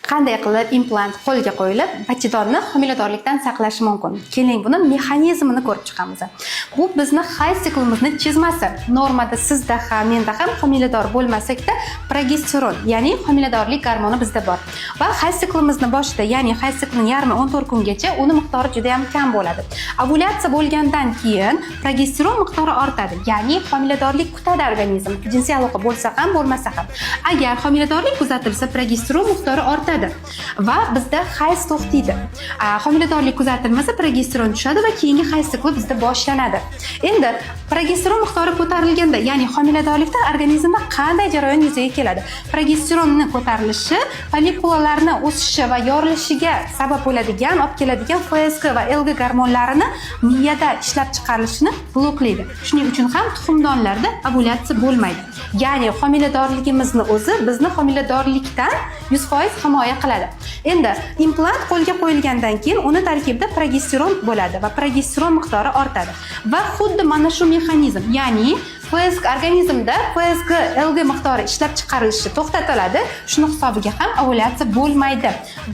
Qanday qilib implant qo'lga qo'yilib, bachadonni homiladorlikdan saqlash mumkin? Keling, buni mexanizmini ko'rib chiqamiz. Bu bizni hayz siklimizni chizmasi. Normada sizda ham, menda ham homilador bo'lmasakda progesteron, ya'ni homiladorlik gormoni bizda bor. Va hayz siklimizni boshida, ya'ni hayz siklining yarmi, 14 kungacha uni miqdori juda ham kam bo'ladi. Ovulyatsiya bo'lgandan keyin progesteron miqdori ortadi, ya'ni homiladorlik kutadi organizm. Jinsiy aloqa bo'lsa ham, bo'lmasa ham. Agar homiladorlik kuzatilsa, progesteron miqdori ortadi va bizda hayz to'xtaydi. Homiladorlik kuzatilmasa, progesteron tushadi va keyingi hayz sikli bizda boshlanadi. Endi progesteron miqdori ko'tarilganda, ya'ni homiladorlikda organizmda qanday jarayon yuzaga keladi? Progesteronni ko'tarilishi follikulalarni o'sishi va yorilishiga sabab bo'ladigan, olib keladigan FSG va LG gormonlarini miyada ishlab chiqarilishini bloklaydi. Shuning uchun ham tuxumdonlarda ovulyatsiya bo'lmaydi. Ya'ni homiladorligimizni o'zi bizni homiladorlikdan 100% himoya qiladi. Endi implant qo'lga qo'yilgandan keyin uni tarkibida progesteron bo'ladi va progesteron miqdori ortadi. Va xuddi mana shu mexanizm, ya'ni FSG organizmda FSG, LG miqdori ishlab chiqarilishi to'xtatiladi. Shuni hisobiga ham ovulyatsiya bo'lmaydi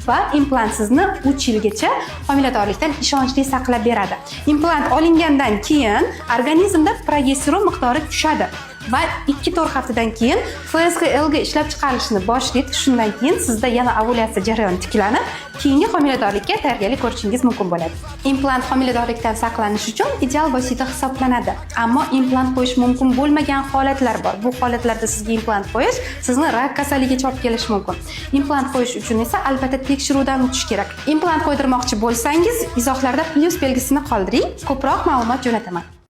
va implant sizni 3 yilgacha homiladorlikdan ishonchli saqlab beradi. Implant olingandan keyin organizmda progesteron miqdori tushadi va 2-4 haftadan keyin FSG, LG ishlab chiqarilishini boshlaydi. Shundan keyin sizda yana ovulyatsiya jarayoni tiklanib, keyingi homiladorlikka tayyorgarlik ko'rishingiz mumkin bo'ladi. Implant homiladorlikdan saqlanish uchun ideal vosita hisoblanadi. Ammo implant qo'yish mumkin bo'lmagan holatlar bor. Bu holatlarda sizga implant qo'yish sizni rak kasalligiga olib kelishi mumkin. Implant qo'yish uchun esa albatta tekshiruvdan o'tish kerak. Implant qo'ydirmoqchi bo'lsangiz, izohlarda plyus belgisini qoldiring, ko'proq ma'lumot jo'nataman.